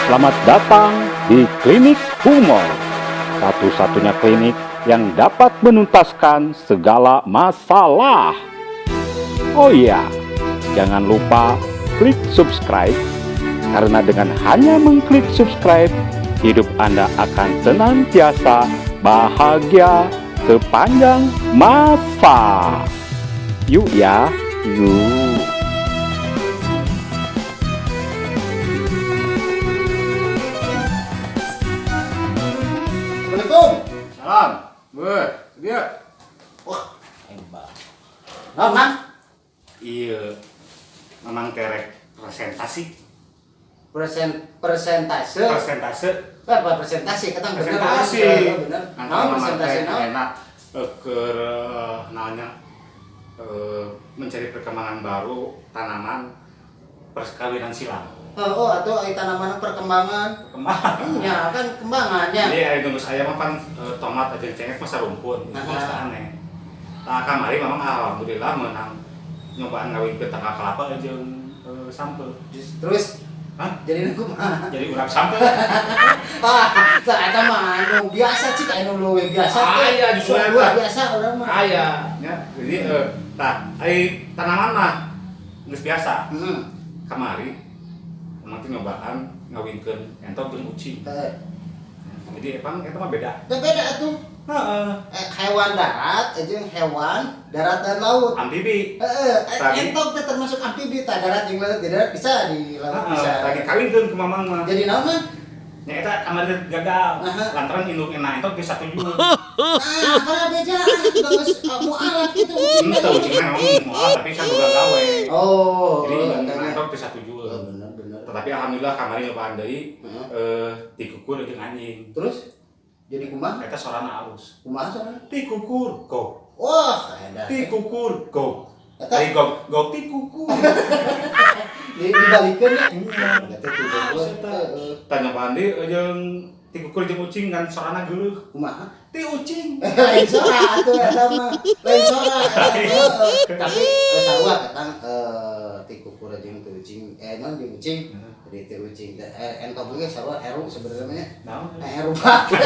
Selamat datang di Klinik Humor. Satu-satunya klinik yang dapat menuntaskan segala masalah. Oh iya, jangan lupa klik subscribe karena dengan hanya mengklik subscribe, hidup Anda akan senantiasa bahagia sepanjang masa. Yuk ya, yuk. Assalamualaikum. Salam. Weh, dia. Wah, hebat. Nah, Mang. Iya. Memang terek presentasi. Presentase. Presentase. Apa presentasi? Kata bener. Presentasi. Bener. Nanti Nah, memang presentasi teh naon? enak keur naonnya mencari perkembangan baru tanaman perkawinan silang. Oh, atau ai tanaman perkembangan. Perkembangan. Ya, kan kembangannya. Jadi aya nunggu saya mah kan tomat aja cengek masa rumpun, itu mah aneh. Nah, kamari memang alhamdulillah menang nyobaan ngawinkeun tangkal kelapa jeung sampeu. Terus Hah? jadi kumaha? Jadi urap sampeu. Ah, tah eta mah anu biasa cik anu leuwih biasa Ah, teh. iya, justru eta. Luwih biasa urang mah. Aya, ya. Jadi tah ai tanaman mah geus biasa. Heeh. Kamari emang teh nyobaan ngawinkeun entok jeung ucing. Teh. Jadi emang eta mah beda. Teh beda atuh. Heeh. Hewan darat jeung hewan darat dan laut. Amfibi. Heeh, Tadi- entok teh termasuk amfibi tah darat jeung laut, di darat bisa, di laut Heeh, bisa. tadi kawinkeun ku mamang mah. Jadi naon mah? Nya eta kamari teh gagal. Aha. Lantaran induk enak entok geus satuju. Ah, para beja bagus mualaf gitu. Henteu ucing mah memang moal tapi kan boga gawe. Oh, Jadi oh, induk eta. entok geus satuju. Oh, bener bener. Tetapi alhamdulillah kamari nyobaan deui Heeh. tikukur jeung anjing. Terus jadi kumaha? Eta sorana alus. Kumaha soalnya? Tikukur, go. Wah, edan. Tikukur, go. Eta Tadi gog, gog tikukur. Dibalikeun ya. Eta tikukur. Heeh. Tanya bandi jeung tikukur jeung ucing kan sorana geuleuh. Kumaha? Ti ucing. Lain sora atuh eta mah. Lain sora. Heeh. Tapi sarua katang tikukur jeung teu ucing naon jeung ucing. Jadi teu ucing teh entok ge sarua eru sebenarnya nya. Naon? Eru banget.